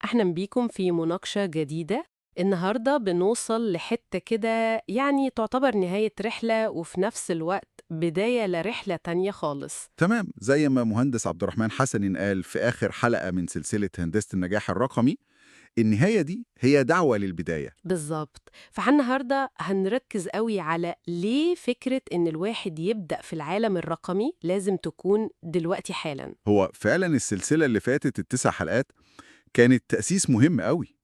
أهلا بيكم في مناقشة جديدة. النهاردة بنوصل لحتة كده يعني تعتبر نهاية رحلة وفي نفس الوقت بداية لرحلة تانية خالص. تمام، زي ما مهندس عبد الرحمن حسن قال في آخر حلقة من سلسلة هندسة النجاح الرقمي، النهاية دي هي دعوة للبداية. بالظبط. فالنهاردة هنركز قوي على ليه فكرة إن الواحد يبدأ في العالم الرقمي لازم تكون دلوقتي حالا. هو فعلا السلسلة اللي فاتت ال9 حلقات كانت تأسيس مهم قوي،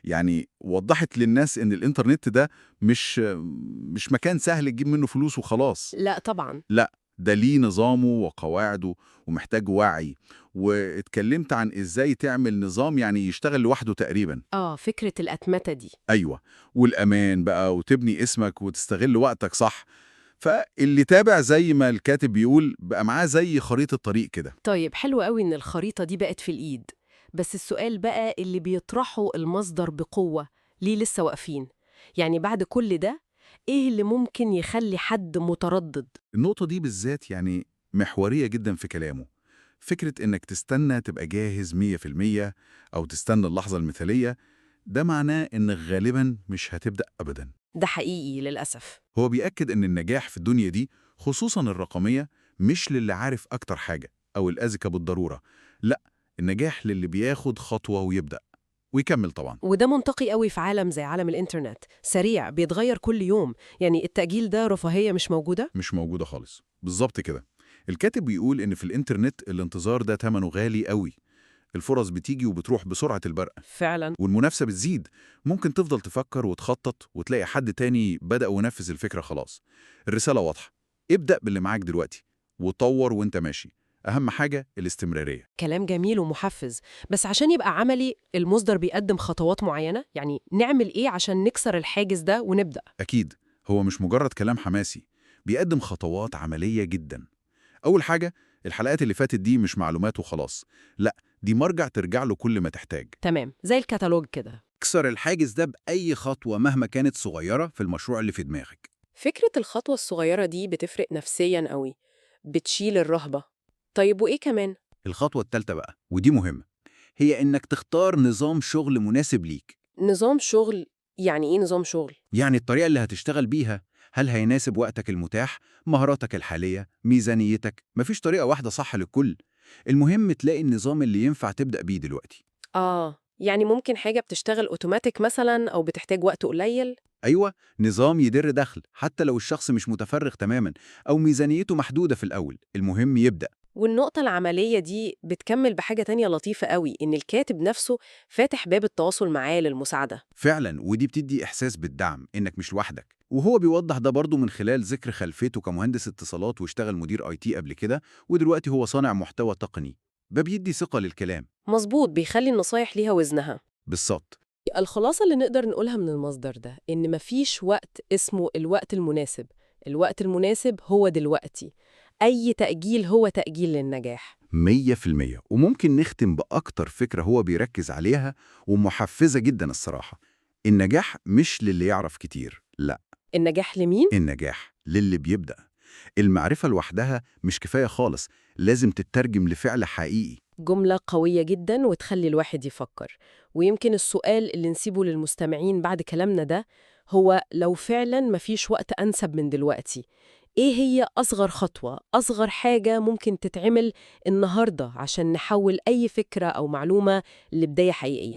يعني وضحت للناس إن الإنترنت ده مش مكان سهل تجيب منه فلوس وخلاص. لا طبعا. لا، ده ليه نظامه وقواعده ومحتاج وعي، واتكلمت عن إزاي تعمل نظام يعني يشتغل لوحده تقريبا. آه، فكرة الأتمتة دي. أيوة، والأمان بقى، وتبني اسمك وتستغل وقتك صح. فاللي تابع زي ما الكاتب بيقول بقى معاه زي خريطة طريق كده. طيب حلو قوي إن الخريطة دي بقت في الإيد، بس السؤال بقى اللي بيطرحه المصدر بقوة، ليه لسه واقفين؟ يعني بعد كل ده إيه اللي ممكن يخلي حد متردد؟ النقطة دي بالذات يعني محورية جدا في كلامه. فكرة إنك تستنى تبقى جاهز 100% أو تستنى اللحظة المثالية، ده معناه إنك غالبا مش هتبدأ أبدا. ده حقيقي للأسف. هو بيأكد إن النجاح في الدنيا دي خصوصا الرقمية مش للي عارف أكتر حاجة أو الأذكى بالضرورة، لا، النجاح للي بياخد خطوة ويبدأ ويكمل طبعا. وده منطقي قوي في عالم زي عالم الإنترنت، سريع بيتغير كل يوم، يعني التأجيل ده رفاهية مش موجودة؟ مش موجودة خالص. بالظبط كده. الكاتب بيقول إن في الإنترنت الانتظار ده ثمنه غالي قوي، الفرص بتيجي وبتروح بسرعة البرق. فعلا. والمنافسة بتزيد، ممكن تفضل تفكر وتخطط وتلاقي حد تاني بدأ ونفذ الفكرة خلاص. الرسالة واضحة، ابدأ باللي معاك دلوقتي وطور وانت ماشي، أهم حاجة الاستمرارية. كلام جميل ومحفز، بس عشان يبقى عملي المصدر بيقدم خطوات معينة، يعني نعمل إيه عشان نكسر الحاجز ده ونبدأ؟ أكيد، هو مش مجرد كلام حماسي، بيقدم خطوات عملية جدا. أول حاجة، الحلقات اللي فاتت دي مش معلومات وخلاص، لا، دي مرجع ترجع له كل ما تحتاج. تمام، زي الكتالوج كده. اكسر الحاجز ده بأي خطوة مهما كانت صغيرة في المشروع اللي في دماغك. فكرة الخطوة الصغيرة دي بتفرق نفسياً قوي، بتشيل الرهبة. طيب وإيه كمان؟ الخطوة الثالثة بقى، ودي مهمة، هي إنك تختار نظام شغل مناسب ليك. نظام شغل؟ يعني إيه نظام شغل؟ يعني الطريقة اللي هتشتغل بيها، هل هيناسب وقتك المتاح، مهاراتك الحالية، ميزانيتك؟ مفيش طريقة واحدة صح للكل. المهم تلاقي النظام اللي ينفع تبدأ بيه دلوقتي. آه، يعني ممكن حاجة بتشتغل أوتوماتيك مثلاً أو بتحتاج وقت قليل؟ أيوة، نظام يدر دخل حتى لو الشخص مش متفرغ تماماً أو ميزانيته محدودة في الأول، المهم يبدأ. والنقطة العملية دي بتكمل بحاجة تانية لطيفة قوي، إن الكاتب نفسه فاتح باب التواصل معاه للمساعدة. فعلا، ودي بتدي إحساس بالدعم إنك مش لوحدك. وهو بيوضح ده برضه من خلال ذكر خلفيته كمهندس اتصالات واشتغل مدير IT قبل كده، ودلوقتي هو صانع محتوى تقني. ده بيدي ثقة للكلام. مظبوط، بيخلي النصايح ليها وزنها. بالظبط. الخلاصة اللي نقدر نقولها من المصدر ده إن مفيش وقت اسمه الوقت المناسب، الوقت المناسب هو دلوقتي. أي تأجيل هو تأجيل للنجاح. 100%. وممكن نختم بأكتر فكرة هو بيركز عليها ومحفزة جدا الصراحة، النجاح مش للي يعرف كتير، لا. النجاح لمين؟ النجاح للي بيبدأ. المعرفة لوحدها مش كفاية خالص، لازم تترجم لفعل حقيقي. جملة قوية جدا وتخلي الواحد يفكر. ويمكن السؤال اللي نسيبه للمستمعين بعد كلامنا ده هو لو فعلا مفيش وقت أنسب من دلوقتي، إيه هي أصغر خطوة، أصغر حاجة ممكن تتعمل النهاردة عشان نحول أي فكرة أو معلومة لبداية حقيقية؟